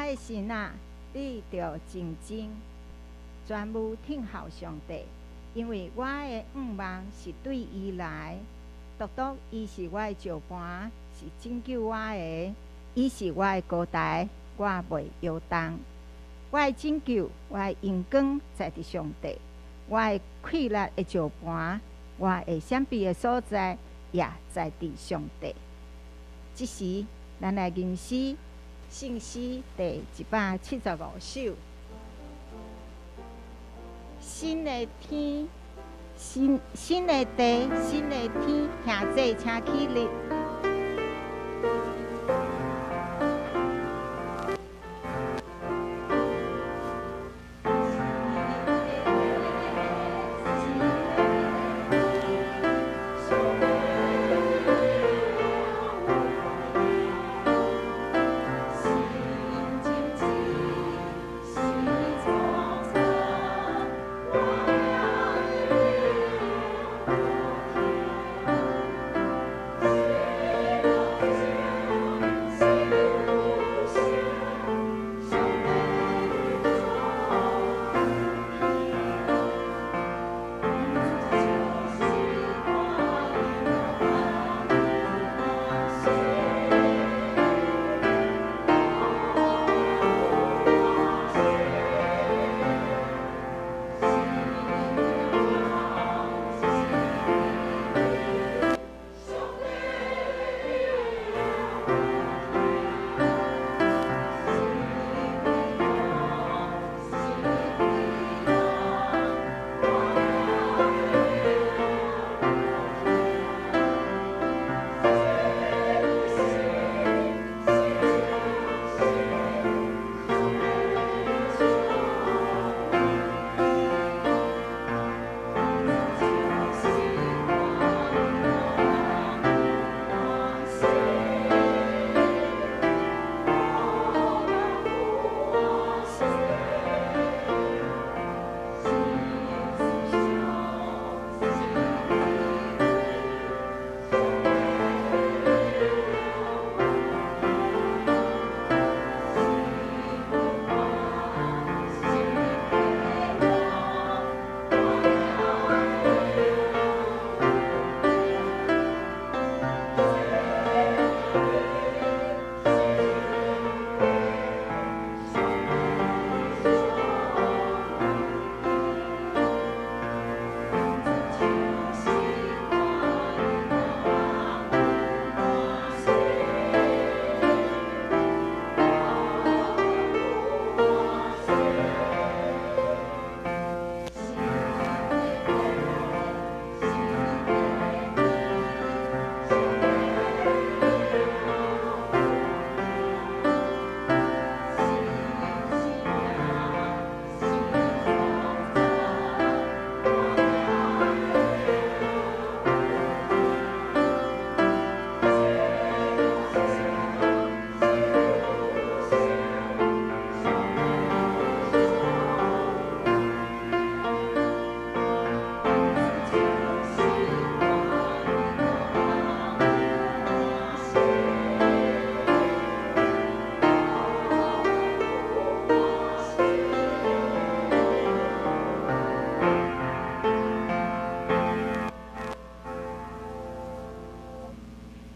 的心啊，你著靜靜，專務等候上帝，因為我的向望是對伊來。獨獨伊是我的石磐，是拯救我的，伊是我的高台，我袂搖動。我的拯救，我的榮光在佇上帝，我的氣力的石磐，我的閃避的所在也在佇上帝。這時，咱來吟詩，聖詩第175首。新的天，新新的地，新的天，兄弟請起立。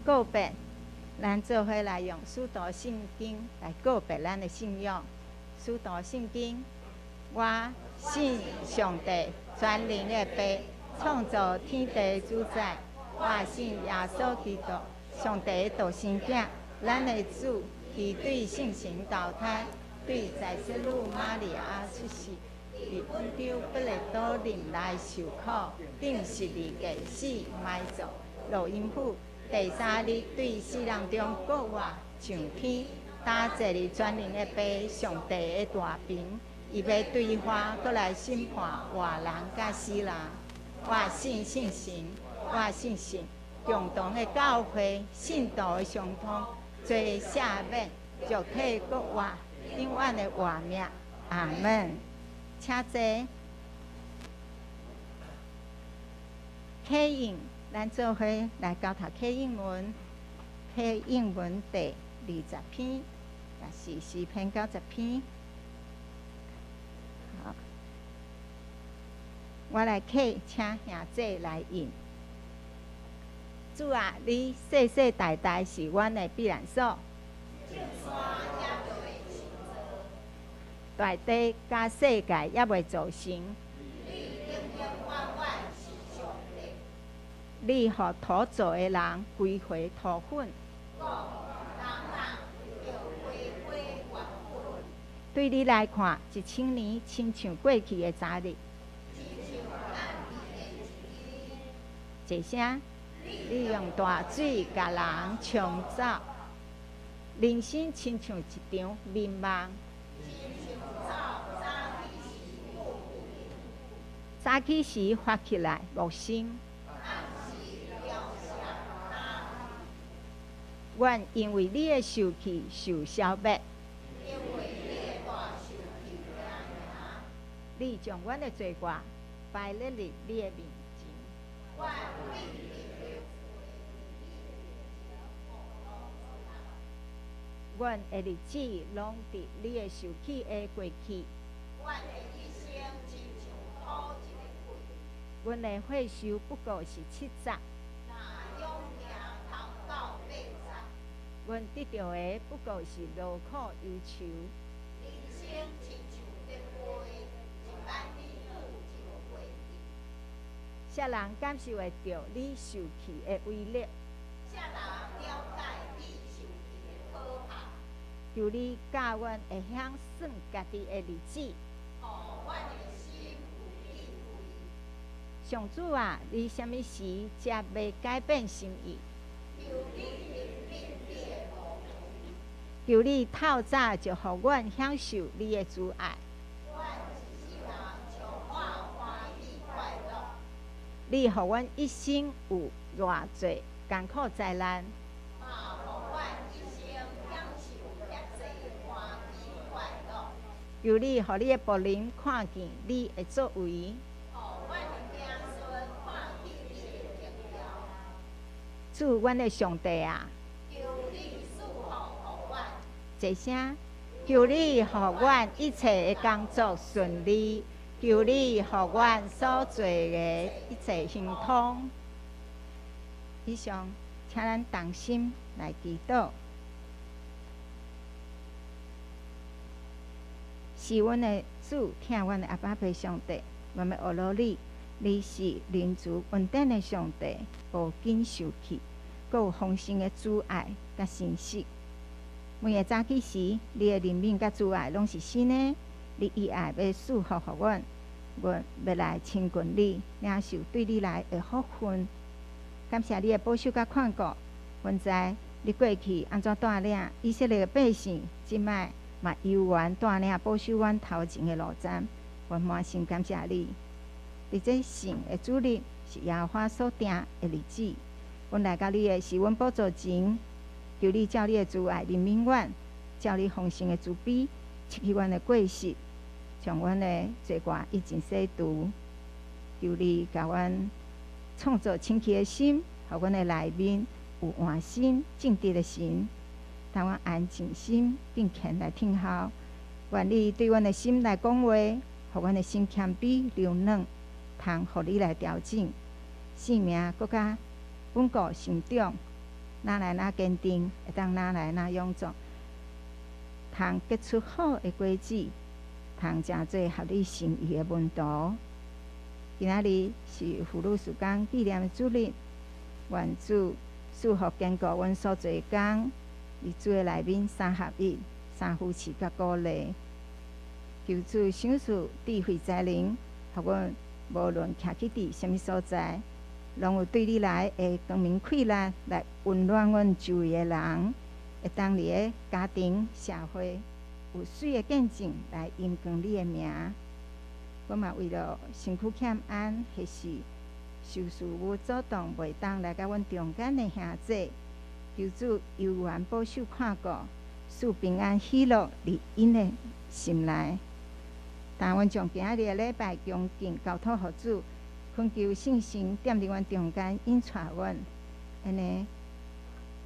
告別，咱做伙來用使徒信經來告別咱的信仰。使徒信經，我信上帝全能的父，創造天地主宰。我信耶穌基督，上帝的獨生囝，咱的主，伊對聖神投胎，對在聖女瑪利亞出世，佇本丟彼拉多忍耐受苦，釘十字架死埋葬，落陰府。第三日對死人中復活上天，搭坐佇全能的父上帝的大爿，伊欲對遐閣來審判活人佮死人。我信聖神，我信信共同的教會，聖徒的相通，罪赦免，肉體復活，永遠的活命。阿門。請坐。啟應，咱做伙來交讀啟應文，啟應文第20篇，也是詩篇90篇。好，我來客，請兄姐來應。主啊，你世世代代是阮的避難所。大地佮世界猶未造成。你予土造的人歸回土粉。對你來看，1000年親像過去的昨日。一聲，你用大水共人沖走，人生親像一場眠夢。早起時發起來無聲。阮因為你的受氣受消滅。你將阮的罪過擺列佇你的面前。阮的日子攏佇你的受氣下過去。阮的歲壽不過是70。阮得著的不過是勞苦憂愁。啥人感受會著你受氣的威力？求你教阮會曉算家己的日子。上主啊，你啥物時才欲改變心意？求你透早就予阮享受你的慈愛。你予阮一生有偌濟艱苦災難？求你予你的僕人看見你的作為。主，阮的上帝啊！一聲，求你予阮一切的工作順利，求你予阮所做的一切亨通。以上，請咱同心來祈禱。是阮的主，疼阮的阿爸父上帝，阮欲學落你，你是仁慈恩典的上帝，無緊受氣，閣有豐盛的慈愛佮信實。每个早起時，你的憐憫佮慈愛攏是新的。你以愛欲賜福予阮，阮欲來親近你，領受對你來的福分。感謝你的保守佮看顧，阮知你過去按怎帶領以色列的百姓，這擺嘛猶原帶領保守阮頭前的路程。阮滿心感謝你。佇這聖的主日是耶和華所定的日子，阮來到你的施恩寶座前。求你照你的慈愛憐憫阮，照你豐盛的慈悲，拭去阮的過失，將阮的罪過一盡洗除。求你共阮創造清氣的心，予阮的內面有換新正直的神，當阮安靜心敬虔來聽候。願你對阮的心來講話，予阮的心謙卑柔軟，通予你來調整，生命閣較穩固成長。愈來愈堅定，會當愈來愈勇壯，通結出好的果子，通成做合你心意的門徒。今仔日是婦女事工紀念的主日，願主賜福堅固阮所做的工，佇主的內面三合一，三扶持佮鼓勵。求主賞賜智慧才能，予阮無論徛去佇啥物所在，攏有對你來的光明氣力來溫暖阮周圍的人，會當佇个家庭、社會有媠的見證來榮光你的名。我嘛為著身軀欠安，或是受事務阻擋袂當來佮阮中間的兄弟，求主猶原保守看顧，賜平安喜樂佇𪜶的心內。當阮將今仔日的禮拜恭敬交託予主。懇求聖神踮佇阮中間引帶阮，按呢，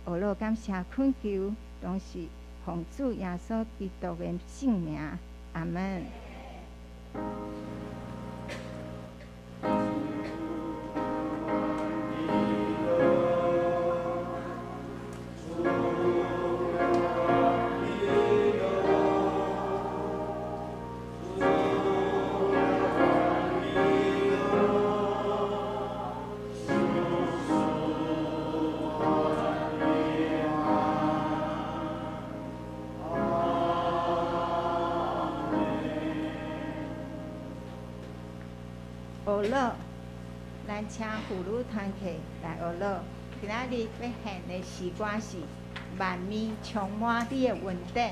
學老感謝懇求，攏是奉主耶穌基督的聖名，阿門。學樂，咱請婦女團體來學樂。今仔日欲獻的詩歌是《萬物充滿你的恩典》。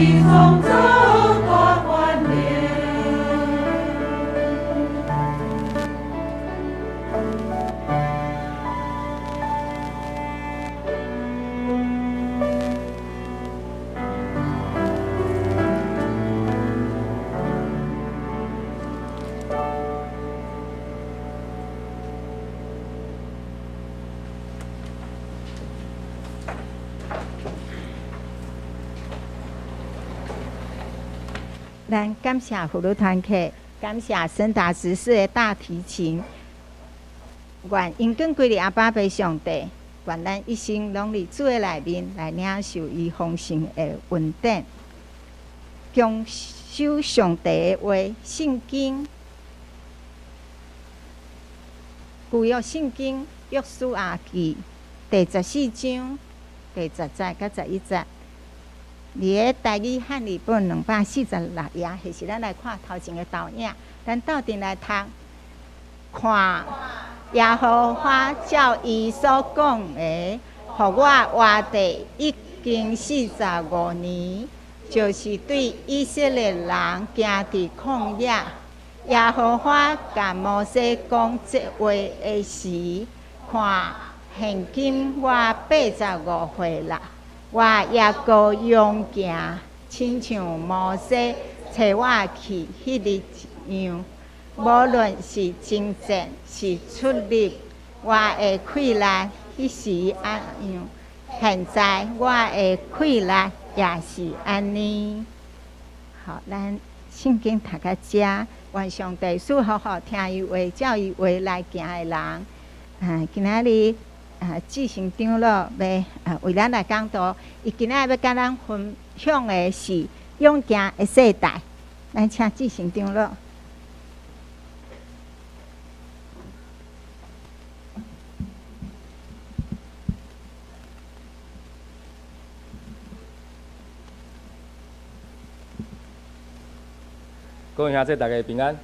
伊創造大權能。咱感謝福祿團契，感謝森達執事的大提琴。願榮光歸予阿爸父上帝，願咱一生攏佇主的內面來領受伊豐盛的恩典，強守上帝的話，聖經舊約聖經約書亞記第14章第10節佮11節。佇个台語漢語本246頁，彼時咱來看頭前的投影，咱鬥陣來讀。看，耶和華照伊所講的，予我活地已經45年，就是對以色列人行佇曠野。耶和華共摩西講這話的時，看，現今我85歲啦。我猶閣勇健，親像摩西差我去彼日一樣。無論是征戰，是出入，我的氣力彼時按樣，現在我的氣力也是按呢。好，咱聖經讀到遮，願上帝賜福予聽伊話、照伊話來行的人。啊，今仔日。啊，志成長老欲啊為咱來講道，伊今仔日欲佮咱分享的是勇健的世代。咱請志成長老。各位兄弟，大家平安。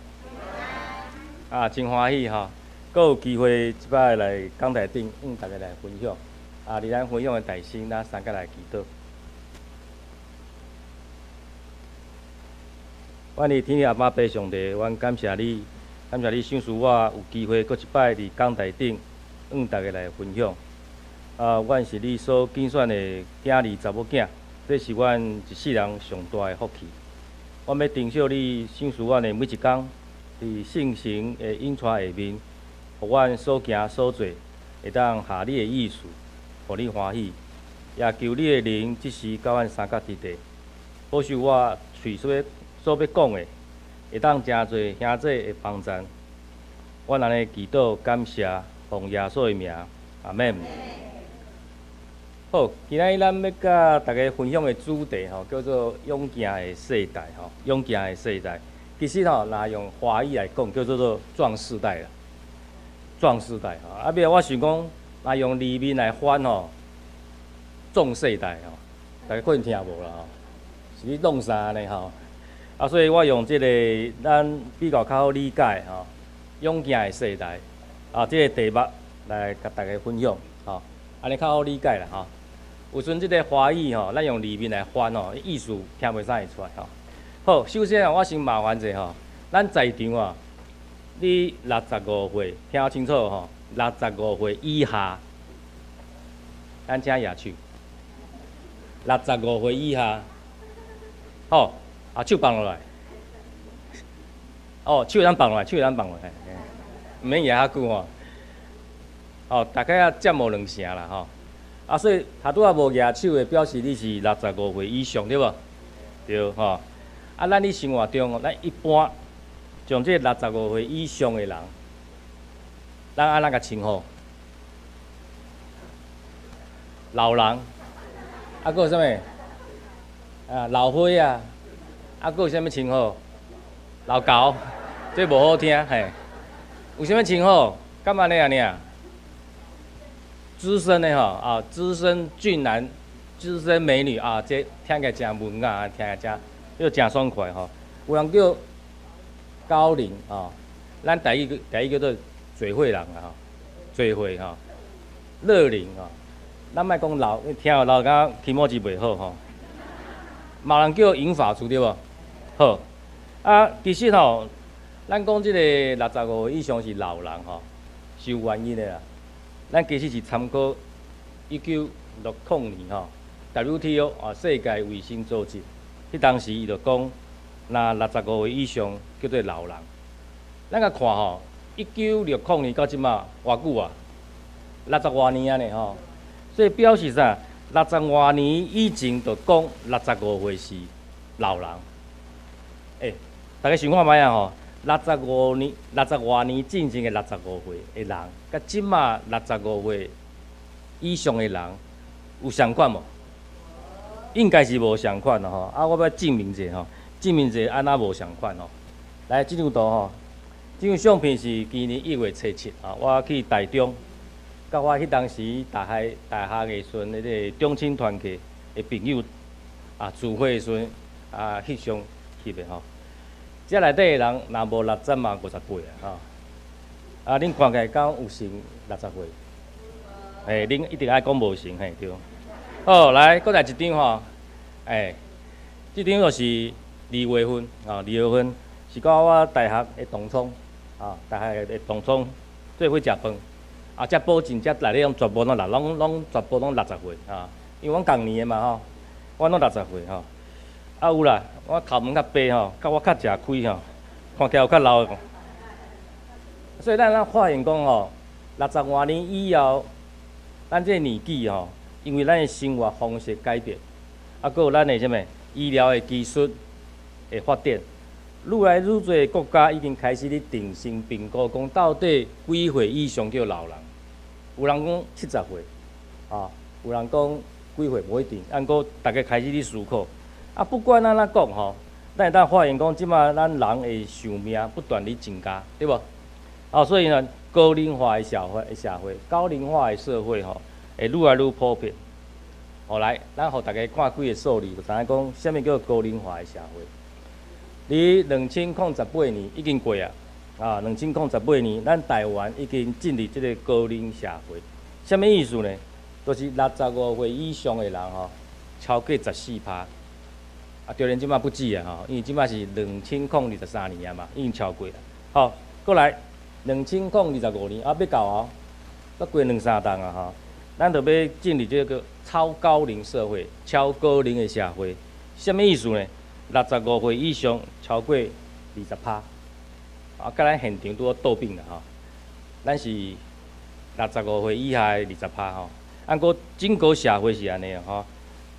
啊，真歡喜吼！閣有機會這擺來講台頂，向大家來分享。啊，佇咱分享的台先，咱三個來祈禱。阮的天父阿爸父上帝，阮感謝你，感謝你賞賜我有機會閣一擺佇講台頂，向大家來分享。啊，阮是你所揀選的囝兒查某囝，這是阮一世人上大的福氣。阮欲珍惜你賞賜阮的每一工，佇聖神的引帶下面，予阮所行所做會當合你的意思，予你歡喜。也求你的靈這時佮阮相佮佇地，保守我喙所欲講的，會當誠濟兄弟的幫贊。阮按呢祈禱感謝，奉耶穌的名，阿們。好，今仔日咱欲佮大家分享的主題吼，叫做勇健的世代吼，勇健的世代。其實吼，若用華語來講，叫做做壯世代啦。壯世代吼，啊，尾仔我想講，若用字面來翻吼，壯世代吼，大家可能聽無啦吼，是咧弄啥呢吼？啊，所以我用這個咱比較較好理解吼，勇健的世代啊，這個題目來共大家分享吼，按呢較好理解啦吼。有時陣這個華語吼，咱用字面來翻吼，意思聽袂啥會出來吼。好，首先啊，我先麻煩者吼，咱在場啊。你65歲，聽清楚吼，六十五歲以下，咱請舉手。六十五歲以下，好，啊手放落來。哦，手會當放落來，手會當放落來，毋免舉遐久吼。哦，大概啊佔無兩成啦吼。啊，所以頭拄仔無舉手的，表示你是六十五歲以上，對無？對吼。啊，咱佇生活中，咱一般。像這六十五歲以上的人，咱按怎共稱呼？老人，啊，閣有啥物？啊，老歲仔，啊，閣有啥物稱呼？老猴，這無好聽嘿。有啥物稱呼？敢按呢爾？資深的吼，啊，資深俊男、資深美女啊，這聽起來誠文雅，聽起來誠，這誠爽快吼。有人叫高齡吼，咱台語台語叫做嘴歲人啦吼，嘴歲吼，樂齡吼，咱莫講老，聽著老敢覺気持ち袂好吼。嘛有人叫銀髮族對無？好，啊，其實吼，咱講這個六十五歲以上是老人吼，是有原因的啦。咱其實是參考1960年吼，WTO 啊，世界衛生組織，彼當時伊就講，若六十五歲以上叫做老人。咱共看吼，1960年到這馬偌久啊？六十外年啊呢吼，所以表示啥？六十外年以前就講六十五歲是老人。欸，大家想看覓啊吼？六十五年、六十外年進前的六十五歲的人，佮這馬六十五歲以上的人有相仝無？應該是無相仝咯吼。啊，我欲證明者吼，證明者按怎無相仝吼？來，這張圖吼，這張相片是今年1月初7啊，我去台中，佮我彼當時大學的時陣，彼個中青團契的朋友啊聚會的時陣啊翕相翕的吼。這內底的人若無60嘛58啊吼。啊，恁看起來敢有像六十歲？嘿，恁一定愛講無像嘿對。好，來，閣來一張吼，欸，這張就是二月份，啊，二月份是佮我大學的同窗，啊，大學的同窗做伙食飯，啊，才保證這內底攏全部攏六，攏攏全部攏六十歲啊，因為阮仝年的嘛吼，阮攏六十歲吼。啊有啦，我頭毛較白吼，佮我較食虧吼，看起來有較老。所以咱咱發現講吼，六十外年以後，咱這個年紀吼，因為咱的生活方式改變，啊，閣有咱的啥物醫療的技術的發展，愈來愈濟國家已經開始咧定性評估，講到底幾歲以上叫老人？有人講70歲，啊，有人講幾歲無一定，啊，毋過逐家開始咧思考。啊，不管按怎講吼，咱會當發現講，這馬咱人的壽命不斷咧增加，對無？啊，所以呢，高齡化的社會，高齡化的社會吼，會愈來愈普遍。後來，咱予大家看幾个數字，就知影講，啥物叫高齡化的社會。佇2018年已經過啊，啊，2018年，咱台灣已經進入這个高齡社會。啥物意思呢？就是六十五歲以上的人吼，超過14趴。啊，當然這馬不止啊吼，因為這馬是2023年啊嘛，已經超過啦。好，過來2025年啊，欲到哦，閣過兩三冬啊吼，咱就欲進入這個超高齡社會、超高齡的社會。啥物意思呢？六十五歲以上超過20趴，啊，佮咱現場拄好倒反啦吼。咱是六十五歲以下的二十趴吼，啊，毋過整個社會是按呢吼。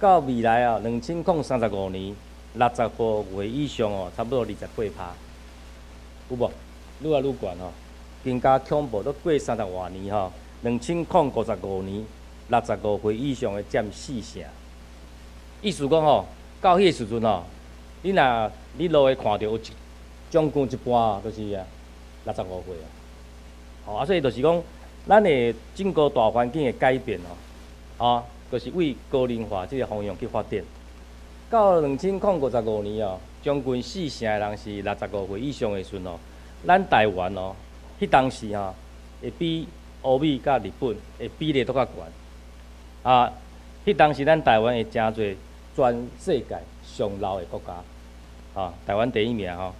到未來啊，2035年，六十五歲以上哦，差不多28趴，有無？愈來愈懸吼，更加恐怖。閣過三十外年吼，2055年，六十五歲以上的佔四成。意思講吼，到彼个時陣吼，你若你路會看著有一將近一半，就是啊六十五歲啊。吼啊，所以就是講，咱的整個大環境的改變吼，啊，就是為高齡化這个方向去發展。到2055年哦，將近四成的人是六十五歲以上的時陣哦，咱台灣哦，彼當時吼，會比歐美佮日本的比例閣較懸。啊，彼當時咱台灣會成做全世界上老的國家，啊，台灣第一名吼。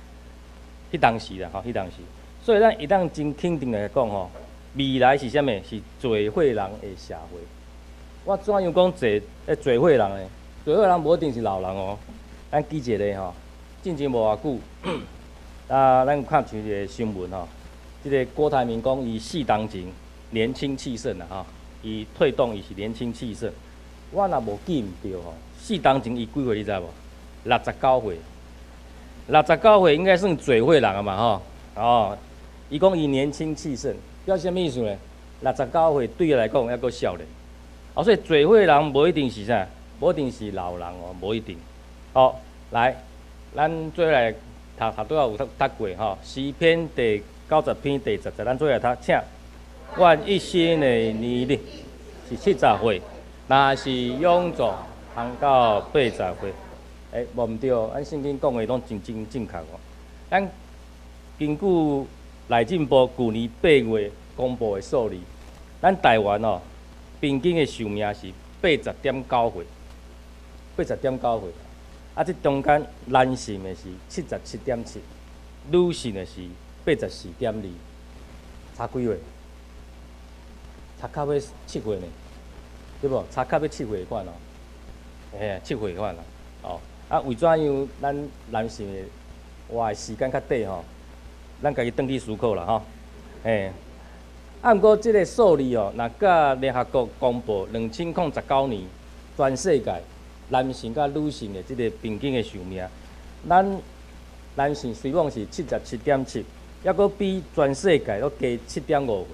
彼當時啦，吼，彼當時，所以咱會當真肯定來講吼，未來是啥物？是濟歲人的社會。我怎樣講濟濟歲人呢？濟歲人無一定是老人哦。咱舉一个吼，進前無偌久，啊，咱有看像一个新聞吼，這个郭台銘講伊四當前年輕氣盛啦吼，伊推動伊是年輕氣盛。我若無記毋著吼，四當前伊幾歲你知無？六十九歲。六十九歲應該算濟歲人啊嘛吼。哦，伊講伊年輕氣盛，表示啥物意思呢？六十九歲對伊來講猶閣少年。哦，所以濟歲人無一定是啥，無一定是老人哦，無一定。好，來，咱做來讀讀拄仔有讀讀過吼，詩篇第90篇第10節，咱做來讀，請。願一生的年日是70歲，若是勇壯，通到80歲。欸，無毋對，咱聖經講的攏真真正確哦。咱根據內政部舊年8月公布的數字，咱台灣哦，平均的壽命是80.9歲，80.9歲。啊，這中間男性的是77.7，女性的是84.2，差幾歲？差較欲7歲呢，對無？差較欲7歲款哦，嘿，7歲款啦，哦，啊，為怎樣咱男性的活的時間較短吼？咱家己轉去思考啦吼，嘿。啊，毋過這个數字哦，若佮聯合國公布2019年全世界男性佮女性的這个平均的壽命，咱男性雖講是77.7，猶閣比全世界閣低7.5歲。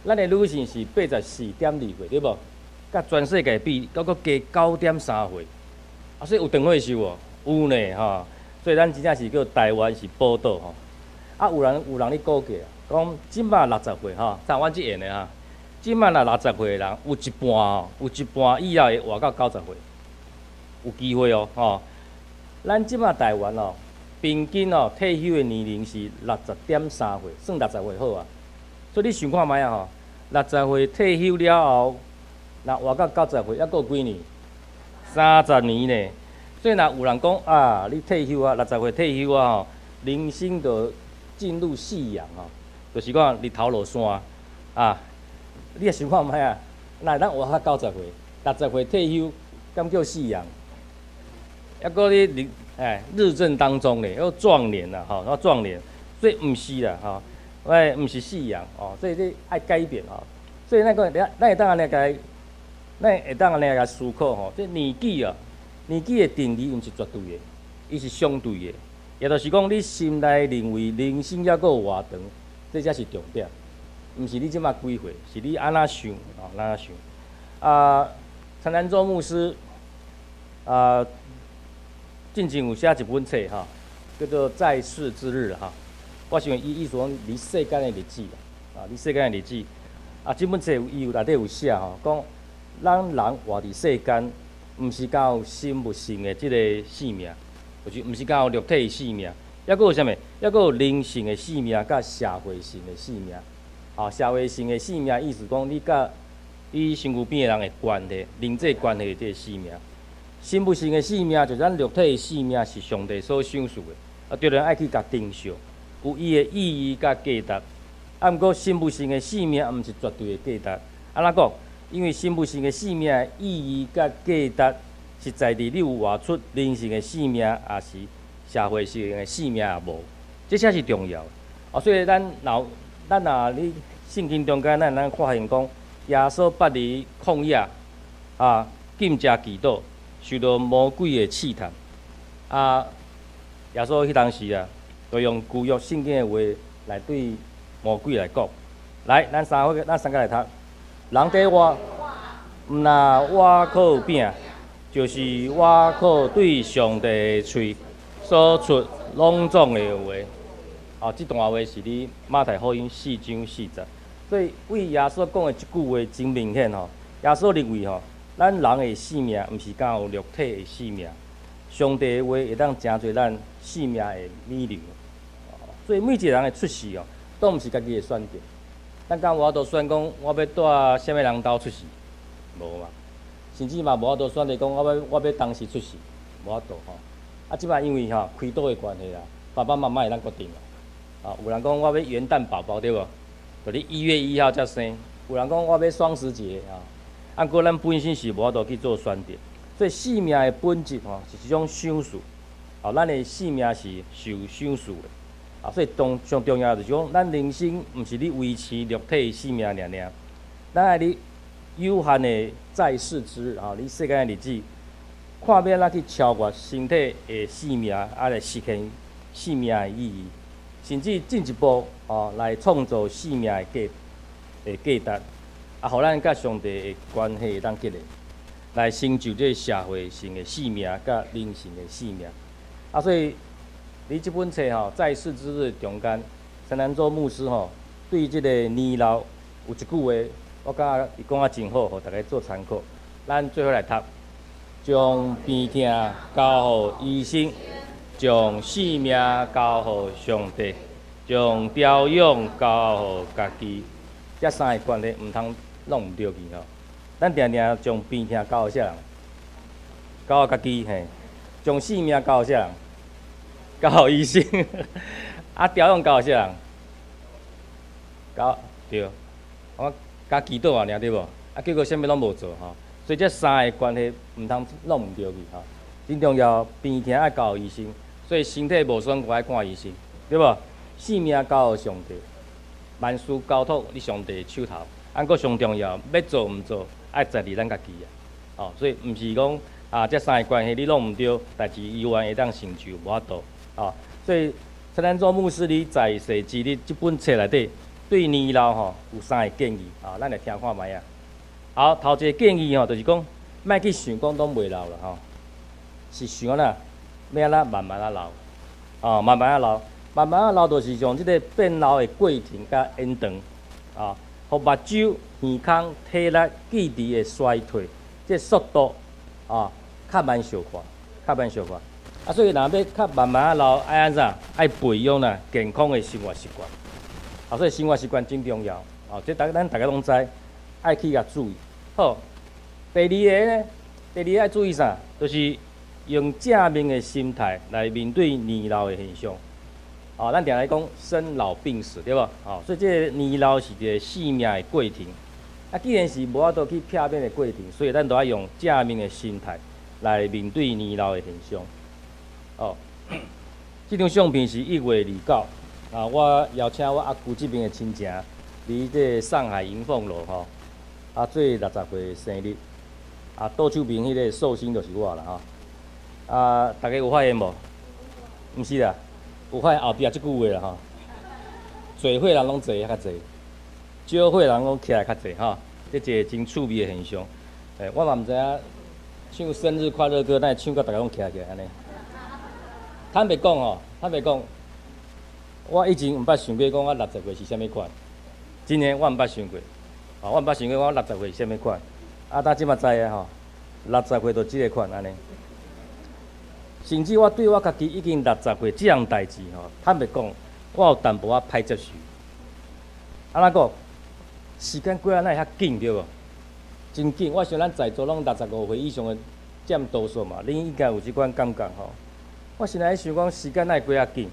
咱的女性是84.2歲，對無？佮全世界比，閣閣低9.3歲。啊，所以有長歲壽無？有呢，吼。所以咱真正是叫台灣是寶島吼。啊，有人咧估計啊，講這馬六十歲吼，像阮這緣的哈，這馬若六十歲的人，有一半哦，有一半以後會活到90歲，有機會哦，吼。咱這馬台灣哦，平均哦退休的年齡是60.3歲，算六十歲好啊。所以你想看覓啊吼？六十歲退休了後，若活到九十歲，猶閣有幾年？30年呢。所以若有人講啊，你退休啊，六十歲退休啊吼，人生就進入夕陽吼，就是講日頭落山啊。你也想看覓啊？若會當活到九十歲，六十歲退休，敢叫夕陽？猶閣咧日哎日正當中咧，猶壯年啦吼，猶壯年，所以毋是啦吼，喂，毋是夕陽哦，所以這愛改變吼。所以咱講，咱會當按呢共，咱會當按呢共思考吼，這年紀啊，年紀的定義毋是絕對的，伊是相對的。也就是講，你心內認為人生猶閣有偌長，這才是重點，毋是你這馬幾歲，是你按怎想哦，按怎想。啊，陳南洲牧師啊，進前有寫一本冊吼，叫做《在世之日》哈。我想伊意思講，佇世間的日子啦，啊，佇世間的日子。啊，這本冊伊有內底有寫吼，講咱人活佇世間，毋是干有生物性的這個生命。就是毋是干有肉體的生命，猶閣有啥物？猶閣有靈性的生命，佮社會性的生命。啊，社會性的生命，意思講你佮你身軀邊的人的關係，人際關係的這个生命。生物性的生命，就是咱肉體的生命，是上帝所賞賜的，啊，當然愛去共珍惜，有伊的意義佮價值。啊，毋過生物性的生命，毋是絕對的價值。按怎講？因為生物性的生命的意義佮價值，實在佇你有活出靈性的生命，抑是社會性的生命也無，這才是重要。哦，所以咱若咱若佇聖經中間，咱會當發現講，耶穌捌佇曠野啊禁食祈禱，受到魔鬼的試探。啊，耶穌彼當時啊，就用舊約聖經的話來對魔鬼來講。來，咱三伙，咱三个來讀。人得活，毋若倚靠餅。就是倚靠對上帝的喙所出攏總的話，哦，這段話是佇馬太福音4章4節，所以對耶穌講的這句話真明顯吼。耶穌認為吼，咱人的生命毋是干有肉體的生命，上帝的話會當成做咱生命的米糧。所以每一个人的出世哦，都毋是家己的選擇。咱敢有法度選講，我欲蹛啥物人兜出世？無嘛。甚至嘛無法度選擇講，我欲當時出世，無法度吼。啊，這擺因為吼開刀的關係啦，爸爸媽媽會當決定啦。啊，有人講我欲元旦寶寶對無？就你1月1號才生。有人講我欲雙十節啊。啊，毋過咱本身是無法度去做選擇，所以生命的本質吼是一種賞賜。啊，咱的生命是受賞賜的。啊，所以上重要就是講，咱人生毋是咧維持肉體的生命爾爾，咱愛佇有限的在世之日，吼，佇世間的日子，看欲按怎去超越身體的生命，啊來實現生命的意義，甚至進一步吼來創造生命的價值，啊，予咱佮上帝的關係會當建立，來成就這个社會性的生命佮靈性的生命。啊，所以佇這本冊吼在世之日中間，陳南洲牧師吼對這个年老有一句話。我感覺伊講啊真好，予大家做參考。咱做伙來讀，將病痛交予醫生，將性命交予上帝，將調養交予家己。這三个觀念毋通弄毋著去吼。咱定定將病痛交予啥人？交予家己嘿。將性命交予啥人？交予醫生。啊，調養交予啥人？交對，我佮祈禱爾對無？啊，結果啥物攏無做吼，所以這三个關係毋通弄毋著去吼。真重要，病痛愛交予醫生，所以身體無爽快愛看醫生，對無？性命交予上帝，萬事交託佇上帝手頭。啊，閣上重要，欲做毋做，愛在佇咱家己啊。哦，所以毋是講啊，這三个關係你弄毋著，代誌猶原會當成就，無法度。哦，所以陳南做牧師佇在世之日這本冊內底，對年老吼有三個建議，啊，咱來聽看覓啊。好，頭一個建議吼，就是講，莫去想講攏袂老啦吼，是想按怎，欲按怎慢慢仔老，哦，慢慢仔老，慢慢仔老，就是將這个變老的過程共延長，啊，予目睭、耳孔、體力、記憶的衰退，這速度啊，較慢小可，較慢小可。啊，所以若欲較慢慢仔老，愛按怎？愛培養啦健康的生活習慣。啊，所以生活習慣真重要。哦，這咱大家攏知，愛去共注意。好，第二个呢，第二个愛注意啥？就是用正面的心態來面對年老的現象。哦，咱定來講生老病死，對無？哦，所以這个年老是一个生命的過程。啊，既然是無法度去避免的過程，所以咱都愛用正面的心態來面對年老的現象。哦，這張相片是1月29，啊，我邀請我阿舅這邊的親情，佇這个上海迎鳳樓吼，啊，做60歲生日，啊，倒手邊彼个壽星就是我啦吼。啊，大家有發現無？毋是啦，有發現後壁這句話啦吼。濟歲人攏坐遐較濟，少歲人攏起來較濟吼，這一个真趣味的現象。欸，我嘛毋知影唱生日快樂歌，哪會唱甲大家攏徛起來按呢？坦白講吼，坦白講，我以前毋捌想過講我60歲是啥物款，真的我毋捌想過，啊，我毋捌想過我六十歲是啥物款，啊，但這馬知影吼，六十歲就這个款按呢。甚至我對我家己已經六十歲這項代誌吼，坦白講，我有淡薄仔歹接受。按怎講？時間過啊，哪會遐緊對無？真緊，我想咱在座攏65歲以上的佔多數嘛，恁應該有這款感覺吼。我現在想講，時間哪會過遐緊？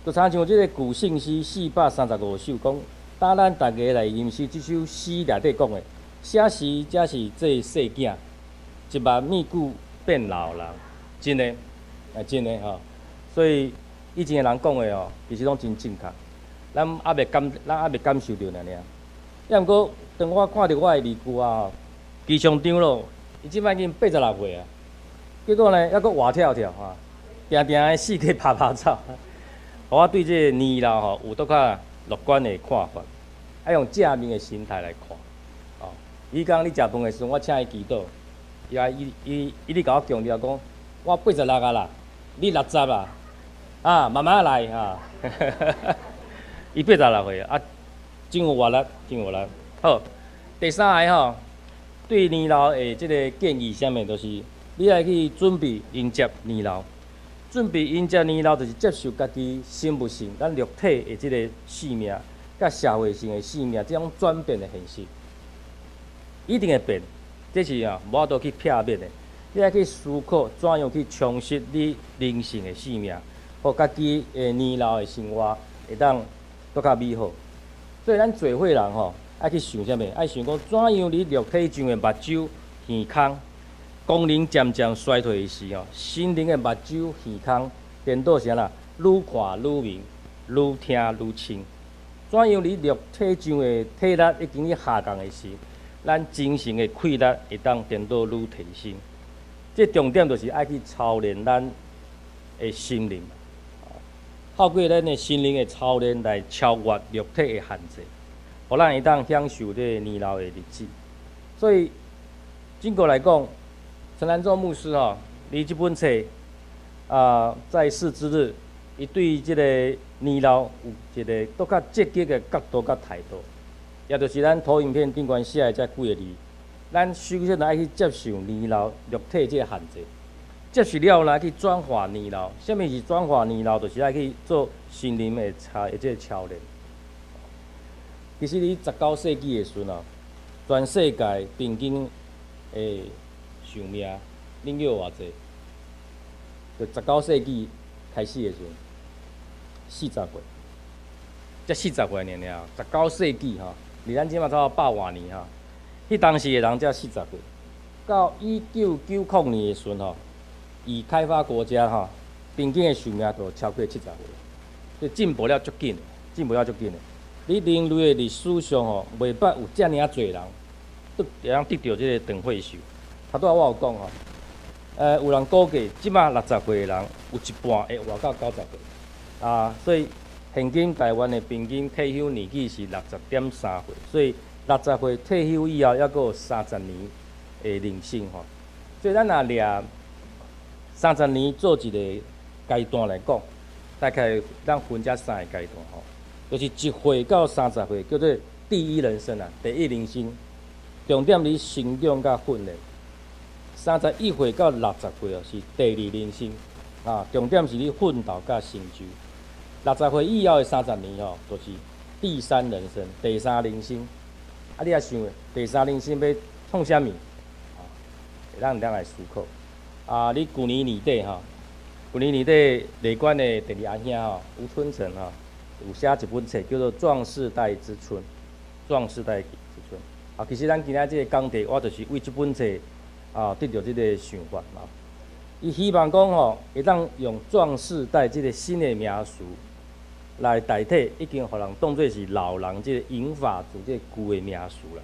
就親像這个古聖詩435首講，當咱逐家來吟詩這首詩內底講的，啥時才是做細囝？一目暝久變老人，真的，啊真的吼。所以以前的人講的哦，其實攏真正確。咱猶未感受著爾爾。抑毋過，當我看著我的二舅啊，其中長老，伊這擺已經86歲啊，結果呢，猶閣活跳跳吼，定定的四界拍拍走，予我對這个年老吼有閣較樂觀的看法，愛用正面的心態來看。哦，伊講咧食飯的時陣，我請伊祈禱，伊啊伊伊伊咧共我強調講，我86啊啦，你六十啦，啊慢慢來啊。伊86歲啊，真有活力，真有活力。好，第三个吼，對年老的這个建議，啥物？就是你愛去準備迎接年老。準備迎接年老，就是接受家己生物性、咱肉體的這个生命，佮社會性的生命這種轉變的現實，一定會變，這是啊無法度去避免的。你愛去思考怎樣去充實你靈性的生命，予家己的年老的生活會當閣較美好。所以咱濟歲人吼，愛去想啥物？愛想講怎樣佇肉體上的目睭、耳孔功能漸漸衰退的時候，心靈的目睭、耳孔顛倒啥啦？愈看愈明，愈聽愈清。怎樣佇肉體上的體力已經咧下降的時，咱精神的氣力會當顛倒愈提升。這重點就是愛去操練咱的心靈，透過咱的心靈的操練來超越肉體的限制，予咱會當享受這个年老的日子。所以，整個來講，陳南做牧師吼，佇這本冊啊，在世之日，伊對這个年老有一个閣較積極的角度佮態度，也就是咱投影片頂懸寫的這幾个字。咱首先愛去接受年老肉體這个限制，接受了來去轉化年老。啥物是轉化年老？就是愛去做心靈的操，這个操練。其實佇19世紀的時陣啊，全世界平均的壽命，恁叫偌濟？就19世紀開始的時陣，四十歲，才四十歲爾爾，十九世紀吼，離咱這馬差不多百外年吼，彼當時的人才四十歲，到1990年的時陣吼，已開發國家吼，平均的壽命就超過70歲，這進步了足緊，進步了足緊的。佇人類的歷史上吼，袂捌有遮爾仔濟人得會當得著這個長歲壽。頭拄仔我有講吼，有人估計，這馬60歲的人有一半會活到90歲，啊，所以現今台灣的平均退休年紀是60.3歲，所以六十歲退休以後，猶閣有三十年的人生吼。所以咱若掠三十年做一個階段來講，大概咱分這三個階段吼，就是1歲到30歲叫做第一人生啊，第一人生，重點佇成長佮訓練。31歲到60歲哦，是第二人生，啊，重點是你奮鬥佮成就。六十歲以後的三十年吼，就是第三人生，第三人生。啊，你也想，第三人生欲創啥物？啊，會當咱來思考。啊，你舊年年底吼，舊年年底內觀的第二阿兄吼，吳春成吼，有寫一本冊叫做《壯世代之春》，壯世代之春。啊，其實咱今仔這個講題，我就是為這本冊啊得著這個想法啊。伊希望講吼，會當用壯世代這個新的名詞來代替已經予人當做是老人這個銀髮族這個舊的名詞啦。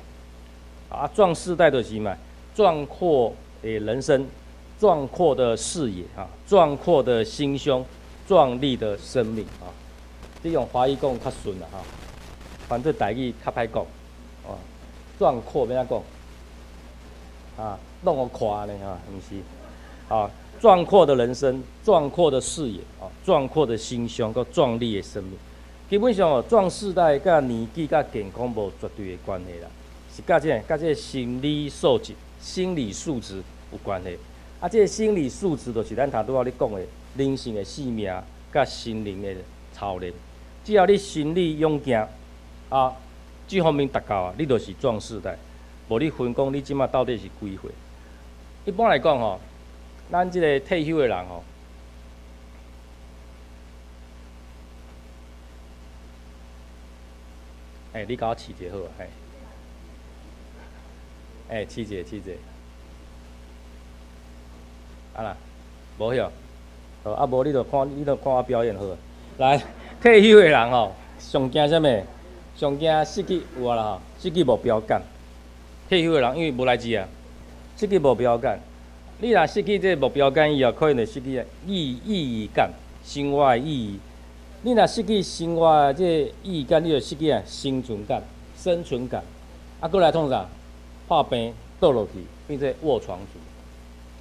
啊，壯世代就是嘛，壯闊的人生，壯闊的視野啊，壯闊的心胸，壯麗的生命啊。這用華語講較順啦吼，反正台語較歹講。哦，壯闊欲按怎講？啊，攏予闊呢吼，毋是？啊，壯闊的人生，壯闊的視野，啊，壯闊的心胸，佮壯麗的生命。基本上哦，壯世代佮年紀佮健康無絕對的關係啦，是佮這個佮這個心理素質、心理素質有關係。啊，這個心理素質就是咱頭拄仔咧講的靈性的生命佮心靈的操練。只要你心理勇健，啊，這方面達到啊，你就是壯世代。無你分講你這馬到底是幾歲？一般來講吼，咱這個退休的人吼，欸，你共我試一下好無？嘿，欸，試一下，試一下。啊啦，無曉，好啊，無你就看我表演好。來，退休的人吼，上驚啥物？上驚失去有啊啦吼，失去目標感。退休的人因為無代誌啊，失去目標感。你若失去這個目標感以後，可能就失去意義感，生活的意義。你若失去生活的這個意義感，你就失去啊生存感、生存感。啊，閣來創啥？破病倒落去，變做臥床族。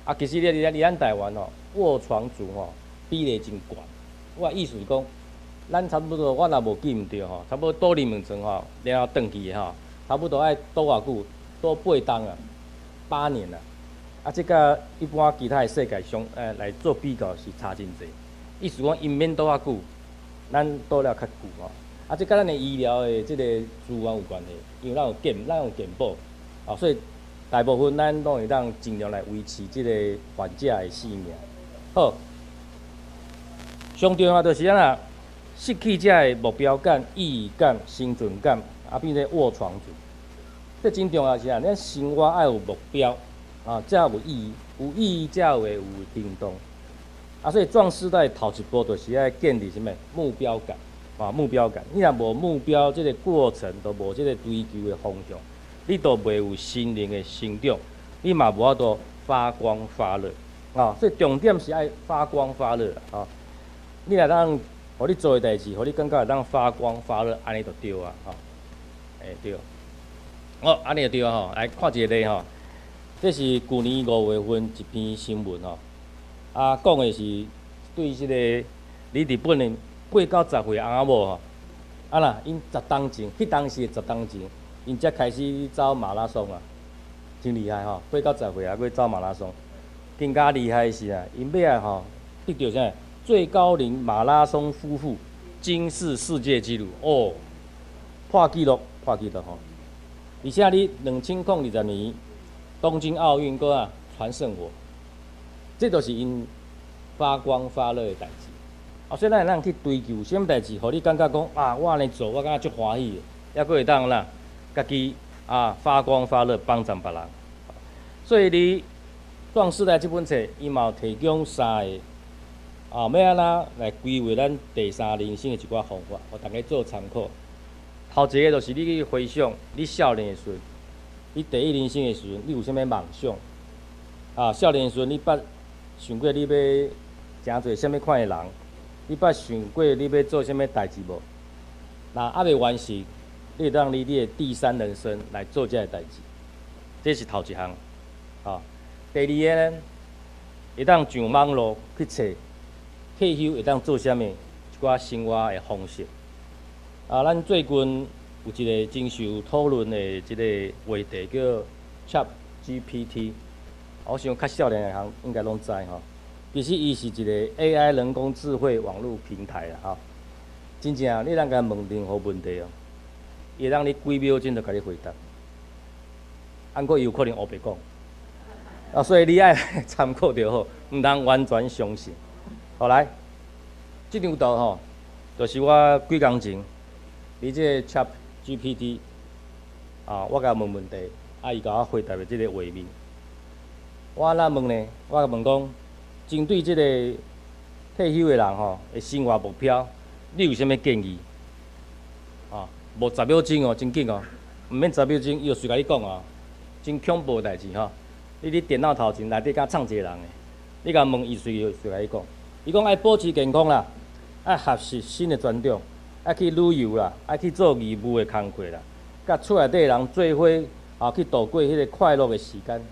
啊，其實你佇咱台灣吼，臥床族吼比例真懸。我的意思是講，咱差不多，我若無記毋著吼，差不多倒眠床吼，然後轉去的吼，差不多愛倒偌久？倒8冬啊，8年啊。啊，這佮一般其他的世界上，來做比較是差真濟。意思講，𪜶免倒較久，咱倒了較久吼。啊，這佮咱的醫療的這個資源有關係，因為咱有健保，啊，所以大部分咱攏會當盡量來維持這個患者的性命。好，上重要就是按怎失去這个目標感、意義感、生存感，啊，變做臥床族。這真重要是啊，咱生活愛有目標，啊，才有意義，有意義才會有行動。啊，所以壯世代頭一步就是愛建立啥物目標感，啊，目標感。你若無目標，這個過程都無這個追求的方向，你都袂有心靈的成長，你嘛無法度發光發熱，啊，所以重點是愛發光發熱啊。你若當，予你做的代誌，予你感覺會當發光發熱，按呢就對啊，吼，欸對。哦，按呢就對啊吼，來看一個例吼，這是舊年5月份一篇新聞吼，啊，講的是對這個佇日本的8到10歲翁仔某吼，啊啦，𪜶十冬前，彼當時的十冬前，𪜶才開始走馬拉松啊，真厲害吼，8到10歲還閣走馬拉松，更加厲害的是啊，𪜶尾仔吼得著啥？最高齡馬拉松夫婦金氏世界紀錄哦，破紀錄，破紀錄吼！而且你2020年東京奧運閣啊傳聖火，這就是𪜶 發光發熱的代誌。啊，所以咱會當去追求啥物代誌，予你感覺講啊，我按呢做，我感覺足歡喜的，抑閣會當啦，家己啊發光發熱，幫助別人。所以佇壯世代這本冊，伊嘛有提供三个啊，欲按怎來規劃咱第三人生的一寡方法，予大家做參考。頭一个就是你去回想你少年的時陣，你第一人生的時陣，你有啥物夢想？啊，少年的時陣，你捌想過你欲成做啥物款的人？你捌想過你欲做啥物代誌無？若猶未完成，你會當佇你的第三人生來做這个代誌，這是頭一項。啊，第二个呢，會當上網路去揣退休會當做啥物一寡生活的方式。啊，咱最近有一個真受討論的這个話題叫 ChatGPT，我想較少年的人應該攏知吼。其實伊是一個 AI 人工智慧網路平台啦，吼。真正你通共問任何問題哦，伊會當你幾秒鐘就共你回答。啊，毋過伊有可能烏白講，啊，所以你愛參考就好，毋通完全相信。好來，這張圖吼，就是我幾工前，佇這個 ChatGPT 啊，我共問問題，啊，伊共我回答的這個畫面。我按怎問呢？我問講，針對這個退休的人吼，的生活目標，你有啥物建議？啊，無10秒鐘哦，真緊哦，毋免十秒鐘，伊就隨共你講啊，真恐怖的代誌吼！你佇電腦頭前內底敢藏一個人的，你共問伊隨隨共你講。伊講愛保持健康啦，愛學習新的專長，愛去旅遊啦，愛去做義務的工課啦，佮厝內底人做伙啊去度過彼個快樂的時間。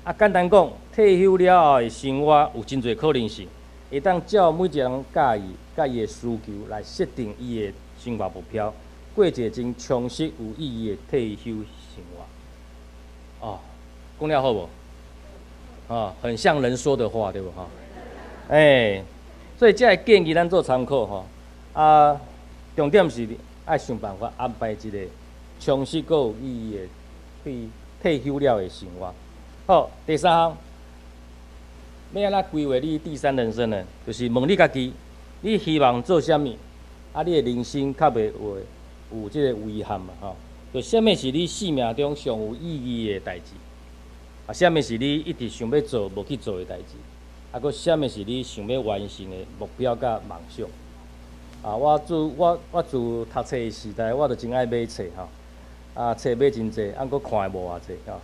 啊，簡單講，退休了後的生活有真濟可能性，會當照每一個人佮意、佮伊的需求來設定伊的生活目標，過一个真充實有意義的退休生活。哦，講了好無？哦，很像人說的話，對無吼？欸，所以這个建議咱做參考吼。啊，重點是愛想辦法安排一個充實閣有意義的退休了的生活。好，第三項，欲按怎規劃你第三人生呢？就是問你家己，你希望做啥物？啊，你的人生較袂有這個遺憾嘛？吼，就啥物是你生命中上有意義的代誌？啊，啥物是你一直想欲做無去做的代誌？啊，閣啥物是你想欲完成的目標佮夢想？啊，我自讀冊的時代，我就真愛買冊吼，啊，冊買真濟，啊，閣看的無偌濟吼，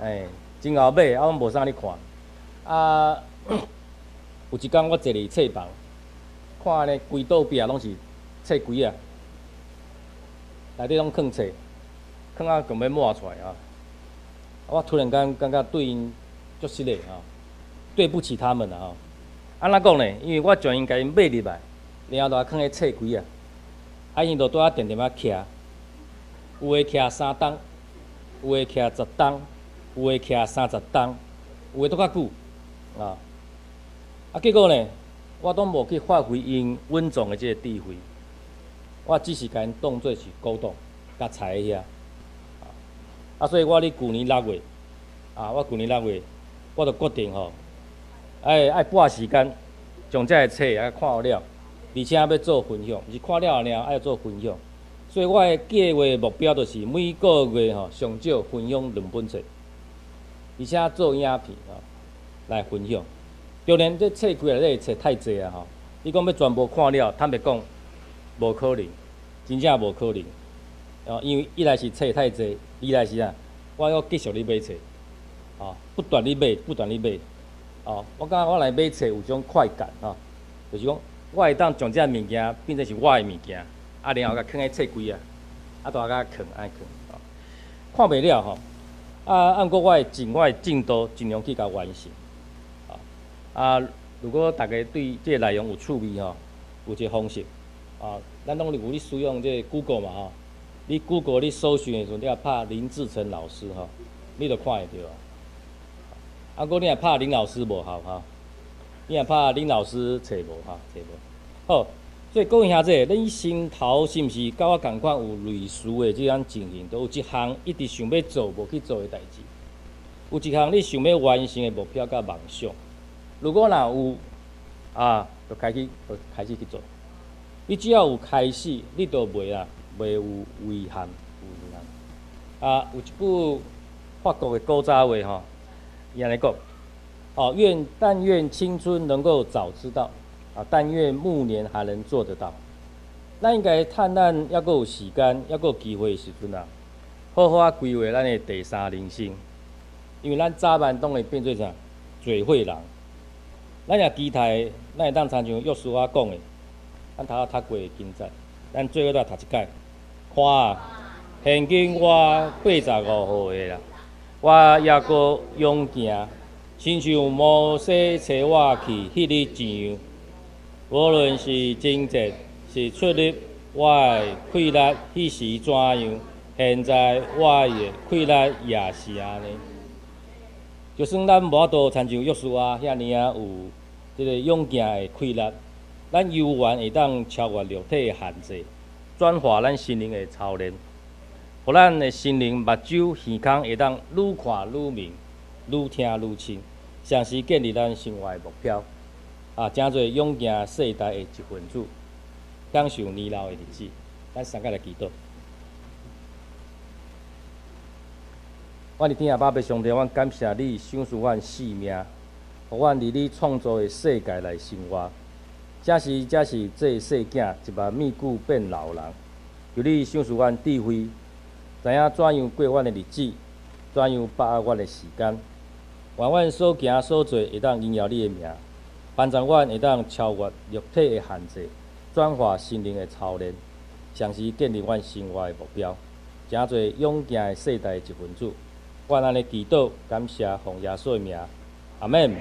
欸，真𠢕買，啊，攏無啥咧看。啊，有一工我坐佇冊房，看呢規桌壁攏是冊櫃仔，內底攏囥冊，囥啊強欲滿出來啊！我突然間感覺對𪜶足失禮吼，對不起他們啦吼。按怎講呢？因為我將𪜶共𪜶買入來，然後就囥佇冊櫃仔，啊，𪜶就拄仔定定仔徛，有的徛3冬，有的徛10冬，有的徛30冬，有的閣較久啊。啊，結果呢，我攏無去發揮𪜶穩重的這个智慧，我只是共𪜶當做是古董，共藏佇遐。啊，所以我佇舊年6月，啊，我舊年六月，我就決定吼，愛撥時間將這个冊啊看了，而且欲做分享，毋是看了爾，愛做分享。所以我的計劃目標就是每個月吼上少分享兩本冊，而且做影片吼來分享。當然，這冊櫃內底冊太濟啊吼，你講欲全部看了，坦白講，無可能，真正無可能。哦，因為一來是冊太濟，二來是啊，我閣繼續咧買冊，哦，不斷咧買，不斷咧買。哦，我感覺我來買冊有種快感吼，就是講我會當將這个物件變成是我的物件，啊，然後共囥佇冊櫃啊，啊，都共囥，按呢囥，哦，看袂了吼。啊，毋過我的進度盡量去共完成。啊，如果大家對這个內容有趣味吼，有一個方式，啊，咱攏有咧使用這个 Google 嘛吼，你 Google 你搜尋的時陣，你若拍林志成老師吼，你就看會著啊。啊，閣你若拍林老師無效吼，你若拍林老師揣無吼，揣無。好，所以各位兄弟，恁心頭是毋是佮我仝款有類似的這種情形？都有一項一直想欲做無去做的代誌，有一項你想欲完成的目標佮夢想。如果若有啊，就開始，就開始去做。你只要有開始，你就袂啊，袂有遺憾，有遺憾。啊，有一句法國的古早話吼，伊按呢講，哦，但願青春能夠早知道，啊，但願暮年還能做得到。咱應該趁咱猶閣有時間，猶閣有機會的時陣啊，好好仔規劃咱的第三人生，因為咱早晚攏會變做啥？濟歲人。咱若期待，咱會當親像約書亞講的，咱頭仔讀過的經節，咱做伙來讀一擺。看啊，現今我85歲啦，我猶閣勇健，親像摩西差我去彼日一樣。無論是征戰，是出入，我的氣力彼時怎樣，現在我的氣力也是按呢。就算咱無法度親像約書亞遐爾仔有這个勇健的氣力，咱猶原會當超越肉體的限制，轉化咱心靈的操練，予咱的心靈目睭耳孔會當愈看愈明，愈聽愈清，同時建立咱生活的目標，啊，成做勇健世代的一份子，享受年老的日子。咱三個來祈禱。阮的天父爸上帝，阮感謝你賞賜阮性命，予阮佇你創造的世界內生活。這是做細囝，一目暝久變老人。求你賞賜阮智慧，知影怎樣過阮的日子，怎樣把握阮的時間。願阮所行所做會當榮耀你的名，幫助阮會當超越肉體的限制，轉化心靈的操練，同時建立阮生活的目標，成做勇健的世代的一份子。阮按呢祈禱，感謝奉耶穌的名，阿們。